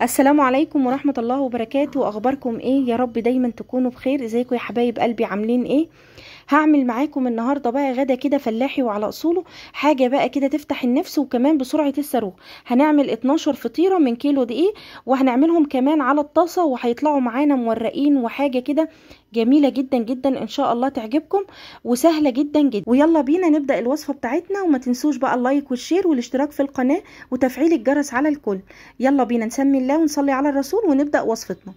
السلام عليكم ورحمة الله وبركاته. اخباركم ايه؟ يا رب دايما تكونوا بخير. ازيكم يا حبايب قلبي، عاملين ايه؟ هعمل معاكم النهارده بقى غدا كده فلاحي وعلى اصوله، حاجة بقى كده تفتح النفس وكمان بسرعة الصاروخ. هنعمل 12 فطيره من كيلو دقيق، وهنعملهم كمان على الطاسه، وهيطلعوا معانا مورقين وحاجه كده جميلة جدا جدا، ان شاء الله تعجبكم وسهلة جدا جدا. ويلا بينا نبدا الوصفة بتاعتنا، وما تنسوش بقى ال like وال share والاشتراك في القناة وتفعيل الجرس على الكل. يلا بينا نسمي الله ونصلي على الرسول ونبدا وصفتنا.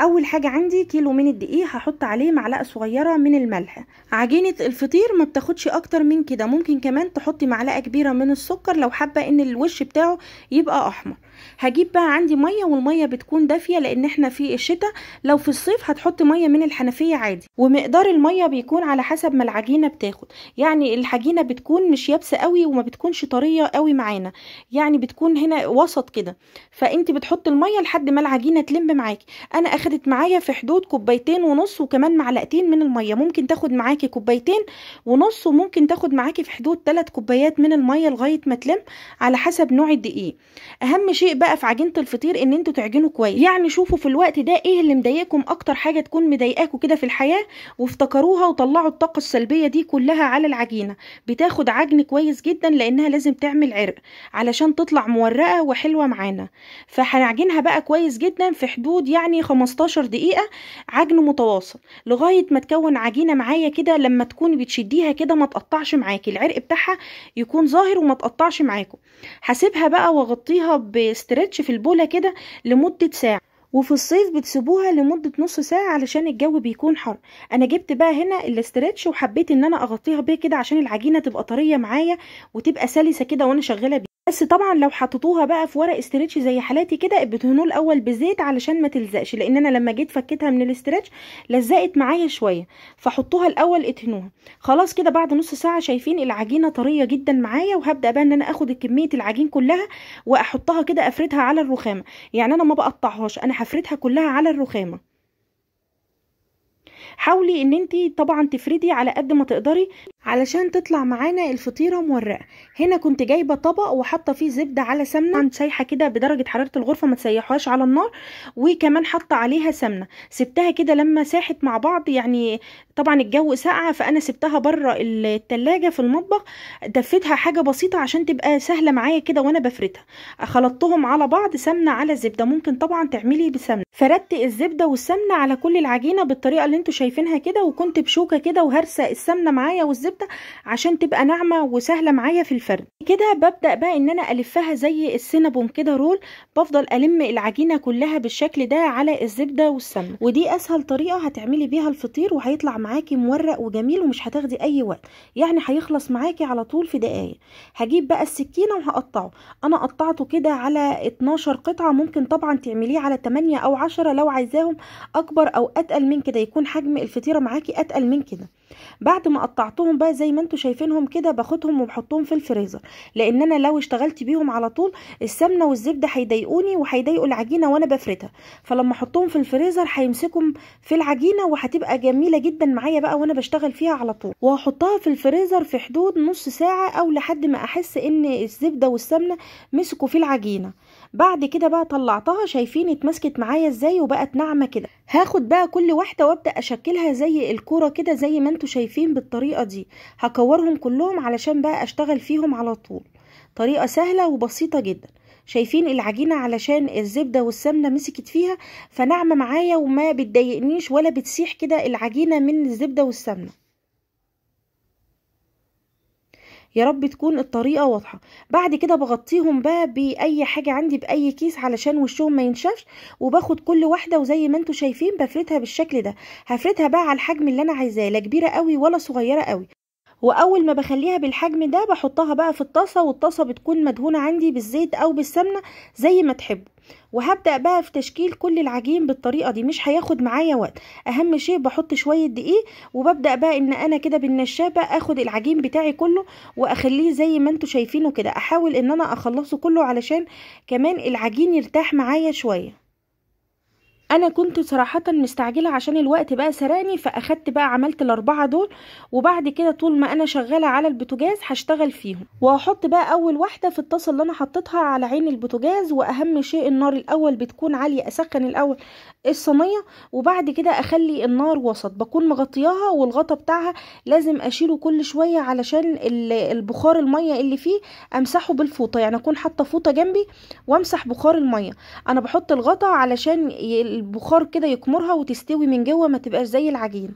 اول حاجة عندي كيلو من الدقيق، هحط عليه معلقه صغيرة من الملح. عجينه الفطير ما بتاخدش اكتر من كده، ممكن كمان تحطي معلقه كبيرة من السكر لو حابة ان الوش بتاعه يبقى احمر. هجيب بقى عندي مية، والمية بتكون دافيه لان احنا في الشتاء، لو في الصيف هتحطي مية من الحنفية عادي. ومقدار المية بيكون على حسب ما العجينة بتاخد، يعني العجينة بتكون مش يابسة قوي وما بتكونش طرية قوي معانا، يعني بتكون هنا وسط كده. فانت بتحطي المية لحد ما العجينة تلم معاكي. انا اخدت معايا في حدود كوبايتين ونص وكمان معلقتين من المية، ممكن تاخد معاكي كوبايتين ونص وممكن تاخد معاكي في حدود 3 كوبايات من المية لغاية ما تلم على حسب نوع الدقيق. اهم شيء بقى في عجينه الفطير ان انتوا تعجنوا كويس، يعني شوفوا في الوقت ده ايه اللي مضايقكم، اكتر حاجة تكون مضايقاكم كده في الحياة، وافتكروها وطلعوا الطاقة السلبية دي كلها على العجينة. بتاخد عجن كويس جدا لانها لازم تعمل عرق علشان تطلع مورقه وحلوه معانا. فهنعجنها بقى كويس جدا في حدود يعني 15 دقيقة عجن متواصل لغاية ما تكون عجينه معايا كده. لما تكون بتشديها كده ما تقطعش معاكي، العرق بتاعها يكون ظاهر وما تقطعش معاكم. هسيبها بقى واغطيها ب stretch في البوله كده لمدة ساعة، وفي الصيف بتسيبوها لمدة نص ساعة علشان الجو بيكون حر. انا جبت بقى هنا ال stretch وحبيت ان انا اغطيها بيه كده عشان العجينة تبقى طرية معايا وتبقى سلسه كده وانا شغالة بيه. بس طبعا لو حطيتوها بقى في ورق stretch زي حالاتي كده ادهنوه الاول بزيت علشان ما تلزقش، لان انا لما جيت فكيتها من ال stretch لزقت معايا شوية، فحطوها الاول ادهنوها. خلاص كده بعد نص ساعة شايفين العجينة طرية جدا معايا، وهبدا بقى ان انا اخد كمية العجين كلها واحطها كده افردها على الرخامه، يعني انا ما بقطعهاش، انا هفردها كلها على الرخامه. حاولي ان انتي طبعا تفردي على قد ما تقدري علشان تطلع معانا الفطيره مورقه. هنا كنت جايبه طبق وحاطه فيه زبدة على سمنه سايحه كده بدرجة حرارة الغرفة، ما تسيحوهاش على النار، وكمان حاطه عليها سمنه. سبتها كده لما ساحت مع بعض، يعني طبعا الجو ساقعه فانا سبتها بره التلاجة في المطبخ، دفتها حاجة بسيطة عشان تبقى سهلة معايا كده وانا بفردها. خلطتهم على بعض سمنه على زبدة، ممكن طبعا تعملي بسمنه. فردت الزبدة والسمنه على كل العجينة بالطريقة اللي انتوا شايفينها كده، وكنت بشوكة كده وهرسه السمنة معايا والزبده عشان تبقى ناعمة وسهلة معايا في الفرد. كده ببدا بقى ان انا الفها زي السينابون كده roll، بفضل الم العجينة كلها بالشكل ده على الزبدة والسمنه. ودي اسهل طريقه هتعملي بيها الفطير، وهيطلع معاكي مورق وجميل ومش هتاخدي اي وقت، يعني هيخلص معاكي على طول في دقايق. هجيب بقى السكينة وهقطعه، انا قطعته كده على 12 قطعه، ممكن طبعا تعمليه على 8 او 10 لو عايزاهم اكبر او اتقل من كده، يكون حجم الفطيره معاكي اتقل من كده. بعد ما قطعتهم بقى زي ما انتم شايفينهم كده باخدهم وبحطهم في الفريزر، لان انا لو اشتغلت بيهم على طول السمنة والزبده هيضايقوني وهيضايقوا العجينة وانا بفردها، فلما احطهم في الفريزر هيمسكوا في العجينة وهتبقى جميلة جدا معايا بقى وانا بشتغل فيها على طول. وهحطها في الفريزر في حدود نص ساعة او لحد ما احس ان الزبدة والسمنه مسكوا في العجينة. بعد كده بقى طلعتها، شايفين اتمسكت معايا ازاي وبقت ناعمة كده. هاخد بقى كل واحدة وابدا اشكلها زي الكورة كده زي ما انتم شايفين بالطريقة دي. هكورهم كلهم علشان بقى اشتغل فيهم على طول. طريقه سهلة وبسيطة جدا. شايفين العجينة علشان الزبدة والسمنه مسكت فيها فناعمه معايا وما بتضايقنيش ولا بتسيح كده العجينة من الزبدة والسمنه. يا رب تكون الطريقة واضحة. بعد كده بغطيهم بقى باي حاجة عندي باي كيس علشان وشهم ما ينشفش، وباخد كل واحدة وزي ما انتم شايفين بفردها بالشكل ده. هفردها بقى على الحجم اللي انا عايزاه، لا كبيرة قوي ولا صغيرة قوي. واول ما بخليها بالحجم ده بحطها بقى في الطاسه، والطاسه بتكون مدهونه عندي بالزيت او بالسمنه زي ما تحبوا. وهبدا بقى في تشكيل كل العجين بالطريقة دي، مش هياخد معايا وقت. اهم شيء بحط شوية دقيق، وببدا بقى ان انا كده بالنشابه اخد العجين بتاعي كله واخليه زي ما انتم شايفينه كده. احاول ان انا اخلصه كله علشان كمان العجين يرتاح معايا شوية. انا كنت صراحة مستعجلة عشان الوقت بقى سرقني، فاخدت بقى عملت ال4 دول، وبعد كده طول ما انا شغالة على البوتاجاز هشتغل فيهم. وهحط بقى اول واحدة في الطاسه اللي انا حطيتها على عين البوتاجاز، واهم شيء النار الاول بتكون عالية، اسخن الاول الصينية وبعد كده اخلي النار وسط، بكون مغطياها، والغطا بتاعها لازم اشيله كل شوية علشان البخار المية اللي فيه امسحه بالفوطه، يعني اكون حاطه فوطه جنبي وامسح بخار المية. انا بحط الغطا علشان البخار كده يكمرها وتستوي من جوه، ما تبقاش زي العجين.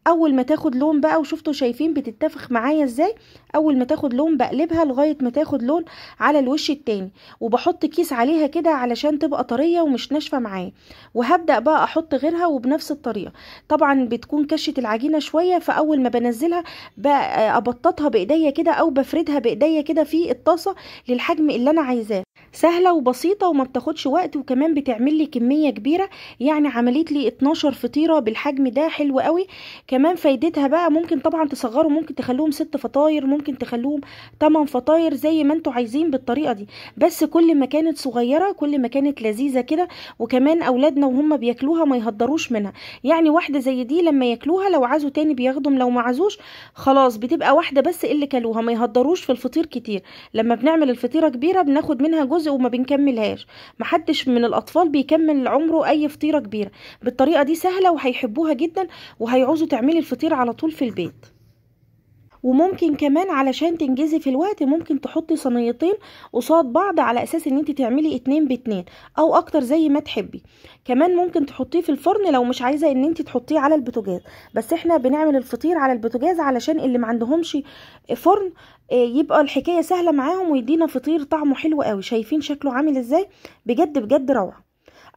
اول ما تاخد لون بقى، وشفتوا شايفين بتتفخ معايا ازاي، اول ما تاخد لون بقلبها لغاية ما تاخد لون على الوش التاني، وبحط كيس عليها كده علشان تبقى طرية ومش ناشفة معايا. وهبدا بقى احط غيرها وبنفس الطريقة. طبعا بتكون كشه العجينة شوية، فاول ما بنزلها بقى ابططها بايديا كده او بفردها بايديا كده في الطاسه للحجم اللي انا عايزاه. سهلة وبسيطة وما بتاخدش وقت، وكمان بتعمل لي كمية كبيرة، يعني عملت لي 12 فطيره بالحجم ده، حلو قوي. كمان فايدتها بقى ممكن طبعا تصغروا، ممكن تخلوهم 6 فطاير، ممكن تخلوهم 8 فطاير زي ما انتوا عايزين بالطريقة دي، بس كل ما كانت صغيرة كل ما كانت لذيذة كده، وكمان اولادنا وهم بياكلوها ما يهدروش منها. يعني واحدة زي دي لما ياكلوها لو عازوا تاني بياخدهم، لو ما عازوش خلاص بتبقى واحدة بس اللي كلوها، ما يهدروش في الفطير كتير. لما بنعمل الفطيره كبيرة بناخد منها جزء وما بنكملهاش، محدش من الاطفال بيكمل عمره اي فطيره كبيرة. بالطريقة دي سهلة وهيحبوها جدا، وهيعوزوا تعملي الفطير على طول في البيت. وممكن كمان علشان تنجزي في الوقت ممكن تحطي صينيتين قصاد بعض على اساس ان انت تعملي 2 ب2 او اكتر زي ما تحبي. كمان ممكن تحطيه في الفرن لو مش عايزه ان انت تحطيه على البوتاجاز، بس احنا بنعمل الفطير على البوتاجاز علشان اللي ما عندهمش فرن يبقى الحكاية سهلة معاهم، ويدينا فطير طعمه حلو قوي. شايفين شكله عامل ازاي؟ بجد بجد روعه.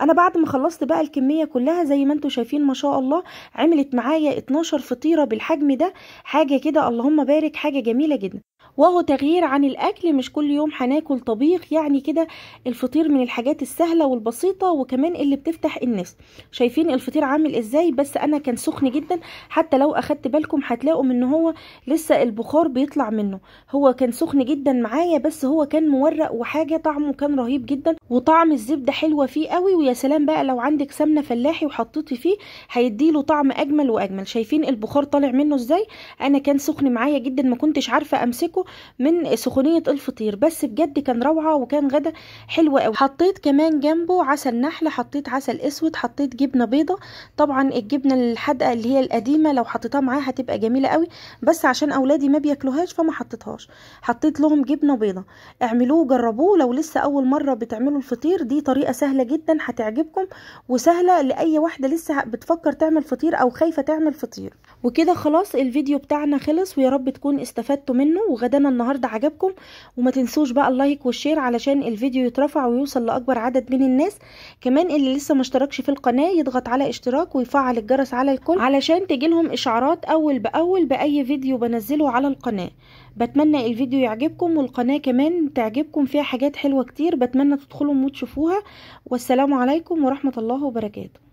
انا بعد ما خلصت بقى الكمية كلها زي ما انتم شايفين ما شاء الله، عملت معايا 12 فطيره بالحجم ده، حاجة كده اللهم بارك، حاجة جميلة جدا. وهو تغيير عن الاكل، مش كل يوم هناكل طبيخ، يعني كده الفطير من الحاجات السهلة والبسيطه، وكمان اللي بتفتح النفس. شايفين الفطير عامل ازاي؟ بس انا كان سخن جدا، حتى لو اخدت بالكم هتلاقوا ان هو لسه البخار بيطلع منه، هو كان سخن جدا معايا، بس هو كان مورق وحاجه طعمه كان رهيب جدا، وطعم الزبدة حلوة فيه قوي. ويا سلام بقى لو عندك سمنه فلاحي وحطيتي فيه هيديله طعم اجمل واجمل. شايفين البخار طالع منه ازاي؟ انا كان سخن معايا جدا، ما كنتش عارفه امسكه من سخونيه الفطير، بس بجد كان روعه وكان غدا حلو قوي. حطيت كمان جنبه عسل نحل، حطيت عسل اسود، حطيت جبنه بيضة، طبعا الجبنة الحادقه اللي هي القديمة لو حطيتها معاها هتبقى جميلة قوي، بس عشان اولادي ما بياكلوهاش فما حطيتهاش، حطيت لهم جبنه بيضة. اعملوه جربوه لو لسه اول مرة بتعملوا الفطير، دي طريقه سهلة جدا هتعجبكم وسهلة لاي واحدة لسه بتفكر تعمل فطير او خايفة تعمل فطير. وكده خلاص الفيديو بتاعنا خلص، ويا رب تكون استفدتوا منه وغدانا النهارده عجبكم. وما تنسوش بقى ال like وال share علشان الفيديو يترفع ويوصل لاكبر عدد من الناس. كمان اللي لسه ما اشتركش في القناة يضغط على اشتراك ويفعل الجرس على الكل علشان تجيلهم اشعارات اول باول باي فيديو بنزله على القناة. بتمنى الفيديو يعجبكم والقناة كمان تعجبكم، فيها حاجات حلوة كتير، بتمنى تدخلوا وتشوفوها. والسلام عليكم ورحمة الله وبركاته.